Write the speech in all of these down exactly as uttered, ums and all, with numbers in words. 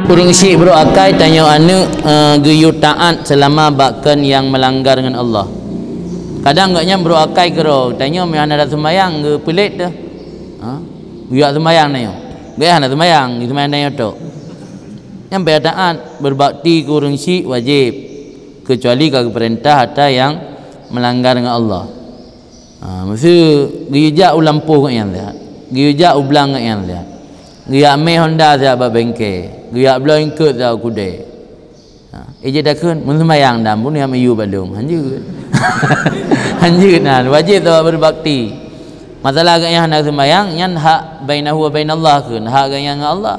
Ureuëng syiek brok akai tanyoe aneuëk, eh, geuyue taát seulama bak kheun nyang meulanggar ngon Allah. Kadang gobnyan brok akai keudroe, tanyoe meuhana seumayang geupeulet teuh. Ha? Geuyue seumayang tanyoe. Gobnyan hana seumayang, seumayang tanyoe tok. Nyan payah taát, beubakti keu ureuëng syiek wajéb, keucuali ka geupeurintah atra nyang meulanggar ngon Allah. Ha, meuseu geuyue jak u lampôh gobnyan siat, geuyue jak u blang gobnyan siat, geujak mé honda siat bak bengke, geujak bloe eungkôt siat u keudè. Ha, ijak takheun, meuseumayang dan pun nyang miyueb balong, hanjeuet. Hanjeuet na, wajéb taat beubakti. Masalah gobnyan hana seumayang, nyan hak bainahu wa bainallah kheun, hak gobnyan ngon Allah.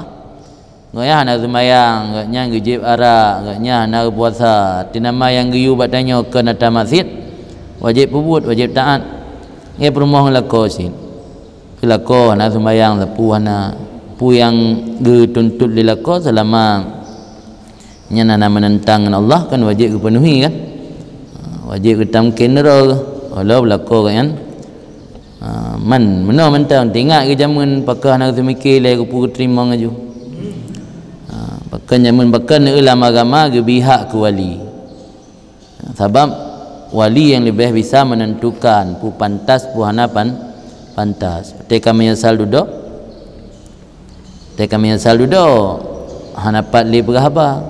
Gobnyan hana seumayang, gobnyan geujieb arak, gobnyan hana geupuasa. Teuma nyang geuyue bak tanyoe keu atra maksiet, wajéb peubuet, wajéb taát. Nyan peurumoh ngon lakoe cit. Keu lakoe hana seumayang, sapeue hana. Peue nyang geutuntot lé lakoe seulama nyan hana meunentang ngon Allah kan wajéb geupeunuhi kan? Wajéb geutamken droe, walau lakoe gobnyan. Ha, man, meunoe mantong, teuingat keu jameun pakon hana geuseumiké lé, geupeu geuteurimong laju. Ha, pakon jameun, pakon lam agama geubi hak keu wali. Ha, sabab wali nyang leubeh bisa meunentukan peue pantas, peue hana pan-, pantas. Watée ka meunyeusal dudoe, Teuka meunyeusal dudoe, hana pat lé peugah haba.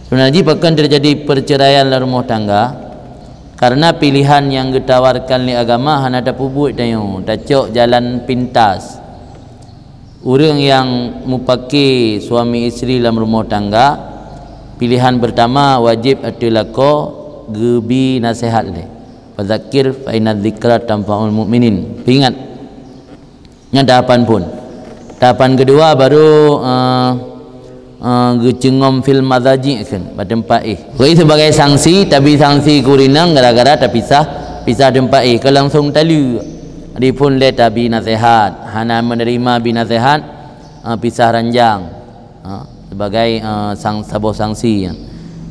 Seubeunar jih pakon teujadi peuceuraian lam rumoh tangga, kareuna piléhan nyang geutawarkan lé agama hana tapeubuet tanyoe, tacok jalan pintas. Ureuëng nyang mupake suami istri lam rumoh tangga, piléhan peurtama wajéb ateueh lakoe geubi naseuhat lé. Fadzakir fa inna dzikra tanfa'ul mu'minin. Peuingat. Nyan tahapan phon. Tahapan keudua baru, eh, eh, geuceungom fil madzaji' kheun, bak teumpat éh. Keu sibagai sanksi, tabi sanksi keu ureuëng inong gara-gara tapisah, pisah teumpat éh, kon langsong taleuek. Di phon lé tabi naseuhat, hana meuneurimong bi naseuhat, eh, pisah ranjang. Ha, sibagai, eh, sang-, saboh sanksi nyan.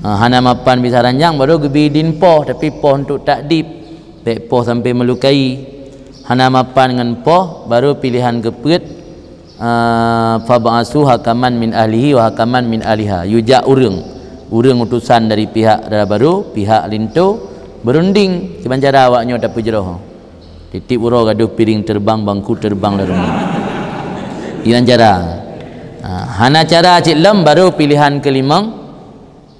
Ha, hana mapan pisah ranjang baru geubi idin poh, tapi poh untuk takdib. Bék poh sampai meulukai. Hana mapan ngon poh, baru piléhan keupeuet, eh, fab'asu hakaman min ahlihi wa hakaman min ahliha. Yue jak ureuëng. Ureuëng utosan dari pihak dara barô, pihak linto, beurunding kiban cara awaknyoe tapeujroh. Tieb-tieb uroe gadôh piréng teureubang, bangku teureubang lam rumoh. Kiban cara. Ha, hana cara cit lom, baru piléhan keulimong,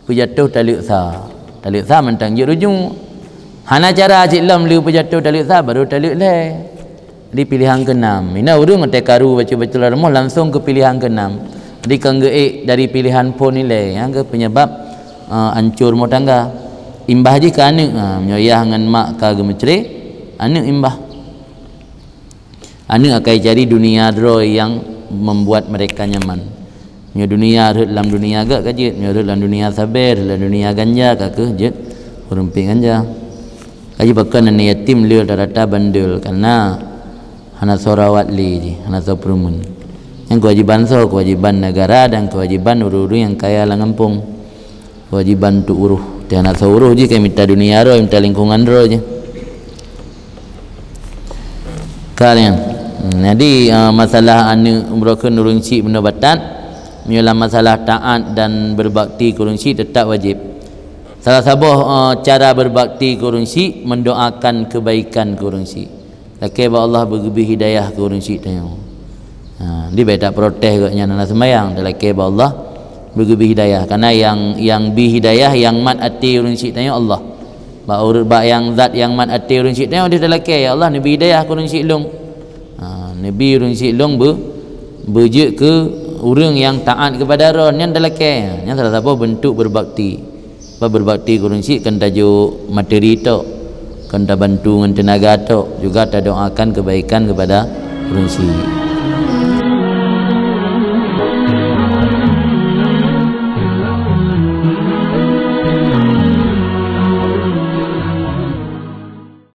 peujatoh taleuek sa. Taleuek sa mantong jeuet rujuk. Hana cara cit lom, lheueh peujatoh taleuek sa, baru taleuek lhée. Jadi piléhan keunam. Inoe ureuëng watée karu bacut-bacut lam rumoh langsong keu piléhan keunam. Jadi kon geuék dari piléhan phon ilée, nyang keuh peunyeubab, eh, ancor rumoh tangga. Imbah jih keu aneuëk, ha, meunyoe yah ngon mak ka geumeucre, aneuëk imbah. Aneuëk akai cari dunia droe nyang membuat mereka nyaman. Meunyoe dunia rhot lam dunia gak ka jeuet, meunyoe rhot lam dunia sabe, rhot lam dunia ganja ka keuh jeuet ureuëng piek ganja. Kaji pakon aneuk yatim le rata-rata bandel, karena hana soe rawat lé jih, hana soe peureumeun. Nyang keuwajiban soe? Keuwajiban negara dan keuwajiban ureuëng-ureuëng nyang kaya lam gampông. Keuwajiban untuk uroh. Teuh hana soe uroh jih, ka mita dunia droe, mita lingkungan droe jih. Ka nyan. Hmm, jadi, eh, masalah aneuk meurokon ureuëng syiek bunoe batat, meunyoe lam masalah taat dan berbakti keu ureuëng syiek teutap wajéb. Salah saboh, eh, cara berbakti keu ureuëng syiek, mendoakan kebaikan keu ureuëng syiek. Lakée bak Allah beugeubri hidayah keu ureuëng syiek tanyoe. Ha, di bak taprotes gobnyan hana seumayang, talakée bak Allah beugeubri hidayah. Karena nyang, nyang bi hidayah, nyang mat até ureuëng syiek tanyoe Allah. Bak ureuëng, bak nyang zat nyang mat até ureuëng syiek tanyoe, di talakée, "Ya Allah, neubi hidayah keu ureuëng syiek lôn." Ha, neubi ureuëng syiek lôn beu-, beujeuet keu ureuëng nyang taat keupada Droe, nyan talakée. Nyan salah saboh beuntuk berbakti. Bak berbakti keu ureuëng syiek kon tajok materi tok, kon tabantu ngon teunaga tok, juga tadoakan kebaikan kepada ureuëng syiek.